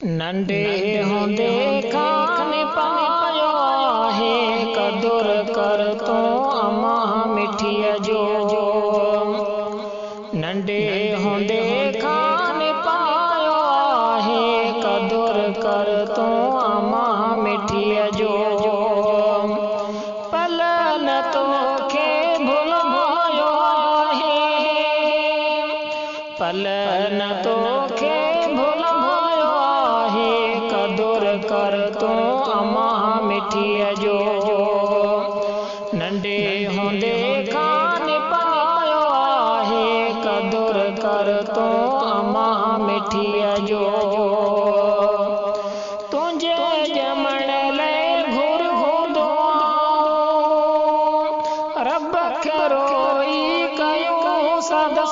नंढे हूंदे खां पायो आहे क़दुरु कर तूं अमां मिठीअ जो। नंढे हूंदे खां पायो आहे क़दुरु कर तूं अमां मिठीअ जो। पल न तोखे भुलायो आहे, पल न तोखे भुलायो आहे क़दुरु कर तूं अमां मिठीअ जो। नंढे हूंदे खां पायो आहे क़दुरु कर तूं अमां मिठीअ जो। तुंहिंजे ॼमण लाइ घुर हूंदो रब खे रोई कयूं सदा।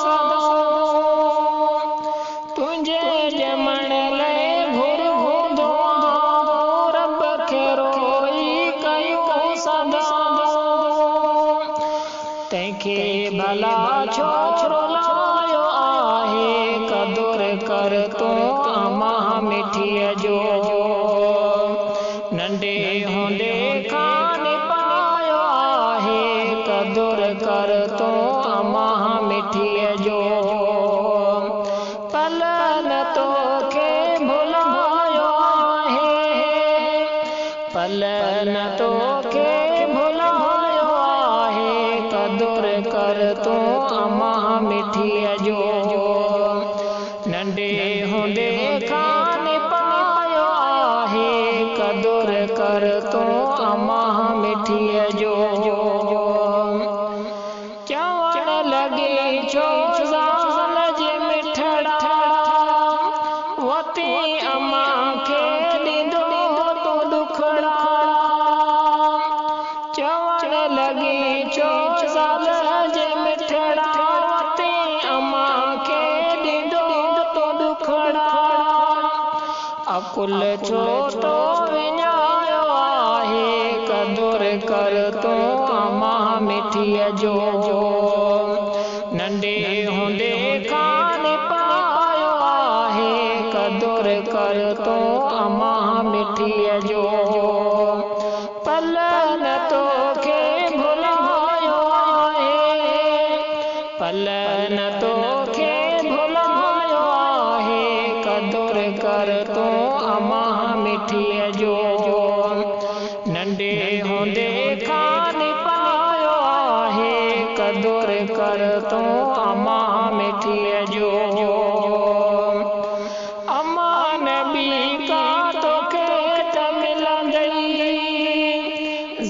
तुंहिंजे ॼमण लाइ घुर हूंदो रब खे रोई कयूं सदा। तंहिंखे भला छो रुलायो आहे क़दुरु कर तूं अमां मिठीअ जो। नंढे हूंदे खां पायो आहे क़दुरु कर तूं अमां मिठीअ जो। पल न तोखे भुलायो आहे, पल न तोखे भुलायो आहे क़दुरु कर तूं अमां मिठीअ जो। नंढे हूंदे खां पायो आहे क़दुरु कर तूं अमां मिठीअ जो। चवण लॻी छो ज़ाल जे मिठड़ा वती अमां खे ॾींदो तूं ॾुखड़ा। चवण लॻी छो ज़ाल जे मिठड़ा वती अमां खे ॾींदो तूं ॾुखड़ा। अकुल छो तो विञायो आहे क़दुरु कर तूं अमां मिठीअ जो। नंढे हूंदे खां पायो आहे क़दुरु कर तूं अमां मिठीअ जो। पल न तोखे भुलायो आहे, पल न तोखे भुलायो आहे क़दुरु कर तूं अमां मिठीअ जो। नंढे हूंदे खां पायो आहे क़दुरु कर तूं अमां मिठीअ जो। अमां ॿी का तोखे त मिलंदई,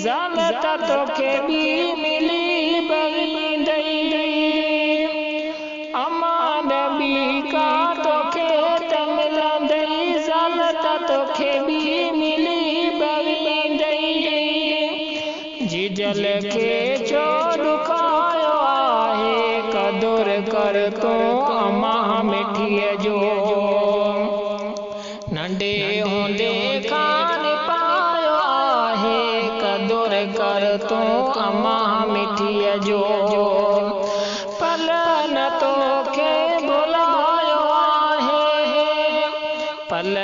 ज़ाल त तोखे ॿी मिली बवींदई। अमां ॿी का तोखे त मिलंदई, ज़ाल त तोखे ॿी मिली बवींदई। जीजल खे छो ॾुखायो आहे क़दुरु कर तूं अमां मिठीअ जो। नंढे हूंदे खां पायो आहे क़दुरु कर तूं अमां मिठीअ जो। पल न तोखे भुलायो आहे, पल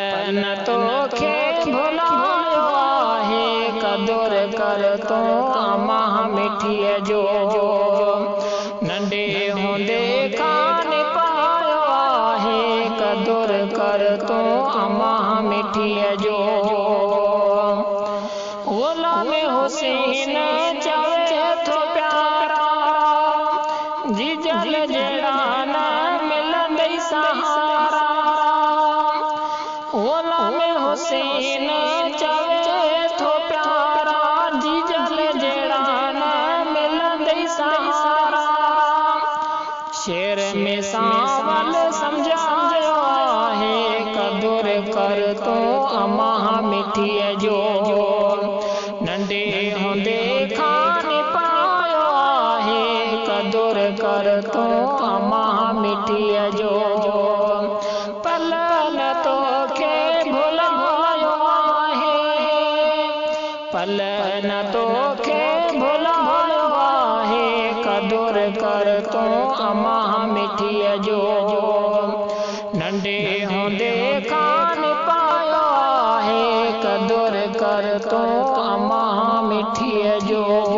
न तोखे भुलायो आहे क़दुरु कर तूं अमां मिठीअ जो। नंढे हूंदे खां पायो आहे क़दुरु कर तूं अमां मिठीअ जो। ग़ुलाम हुसैन चवे थो प्यारा जीजल जहिड़ा न मिलंदई सहारा। ग़ुलाम हुसैन चवे थो प्यारा जीजल जहिड़ा न मिलंदई सहारा। शेर में सावल सम्झायो आहे क़दुरु कर तूं अमां मिठीअ जो। नंढे हूंदे खां पायो आहे क़दुरु कर तूं अमां मिठीअ जो। पल न तोखे भुलायो आहे, पल न तोखे भुलायो आहे क़दुरु कर तूं अमां मिठीअ जो। नंढे हूंदे खां ڪر تون امان مٺيءَ جو.